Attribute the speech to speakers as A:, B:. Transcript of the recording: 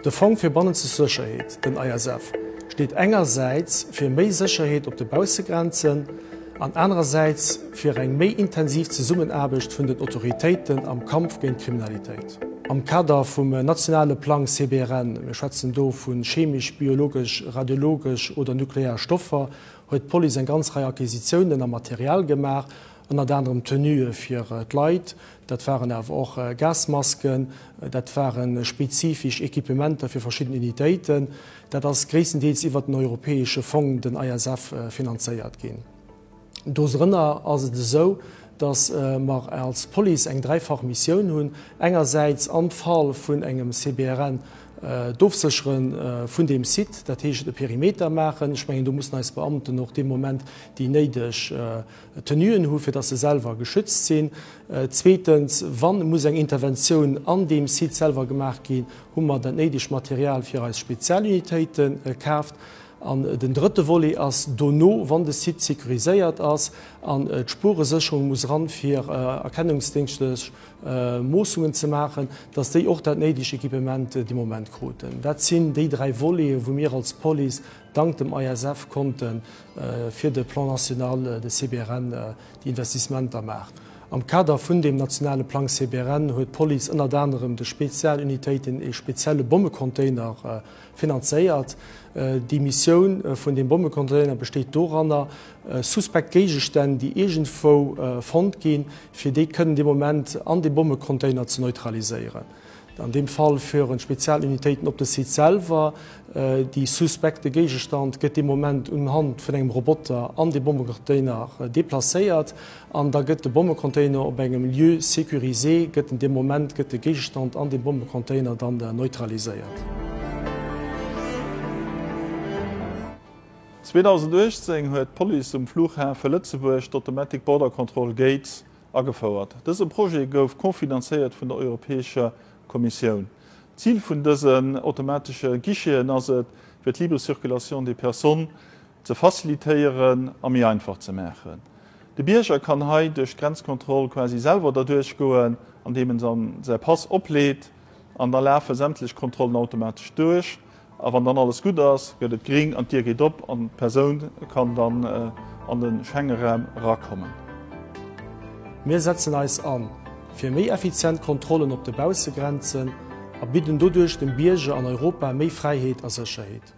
A: De Fong fir bannenzeg Sécherheet, den ISF, steet engersäits fir méi Sécherheet op de Baussegrenzen an anerersäits fir eng méi intensiv Zesummenaarbecht vun den Autoritéiten am Kampf géint d'Kriminalitéit. Am Kader vum nationale Plang CBRN, mir schwätzen do vu chemesch, biologesch, radiologesch oder nuklear Stoffer, huet d'Police eng ganz Rei Acquisitiounen a Material gemaach, ënnert anerem Tenuë fir d'Leit, dat waren awer och Gasmasken, dat ware spezifesch Equipementer fir verschidden Unitéiten. Dat ass gréisstendeels iwwert den europäesche Fong, den ISF, finanzéiert ginn. Dodrënner ass et esou, datt mer als Police eng dräifach Missioun hunn, engersäits am Fall vun engem CBRN d'Ofséchere vun deem Site, dat heescht e Perimeter maachen. Ech mengen, do mussen eis Beamten och dee Moment déi néideg Tenuen hu fir datt se selwer geschützt sinn. Zweetens, wa muss eng Interventioun an deem Site selwer gemaach ginn, hu mer dat néidegt Material fir eis Spezialunitéite kaaft. An den drëtte Volet ass dono, wann de Site sécuriséiert ass an d'Spueresécherung muss eran, fir erkennungsdéngschtlech Moossungen ze maachen, dass déi och dat néideg Equipement dee Moment kruten. Dat sinn déi dräi Voleten, wou mir als Police dank dem ISF konnte fir de Plan national de CBRN déi Investissementer maachen. Am Kader vun deem nationale Plang CBRN huet d'Police ënnert anerem de Spezialunitéiten ee spezielle Bommecontainer finanzéiert. Déi Missioun vun deem Bommecontainer besteet doranner, suspekt Géigestänn, déi iergendwou fonnt ginn, fir déi kënnen dee Moment an deem Bommecontainer ze neutraliséieren. An deem Fall fueren d'Spezialunitéiten op de Site selwer. Déi suspekte Géigestand gëtt dee Moment unhand vun engem Roboter an dee Bommecontainer deplacéiert an da gëtt de Bommecontainer op engem Lieu sécurisé, gëtt en dee Moment gëtt de Géigestand an deem Bommecontainer dann neutraliséiert.
B: 2018 huet d'Police um Flughafe Lëtzebuerg d'Automatic Border Control Gates agefouert. Dëse Projet gouf cofinanzéiert vun der Europäescher Kommissioun. D'Zil vun dësen automatesche Guicheten ass et, fir d'libre circulation des personnes ze facilitéieren a méi einfach ze maachen. De Bierger kann hei duerch d'Grenzkontroll quasi selwer derduerch goen, andeem en säi Pass opleet an da lafe sämtlech Kontrollen automatesch duerch. A wann dann alles gutt ass, gëtt et gring an d'Dier geet op an d'Persoun kann dann an de Schengeraum erakommen.
A: Mir setzen eis an fir méi effizient Kontrollen op de Baussegrenzen a bidden doduerch dem Bierger an Europa méi Fräiheet a Sécherheet.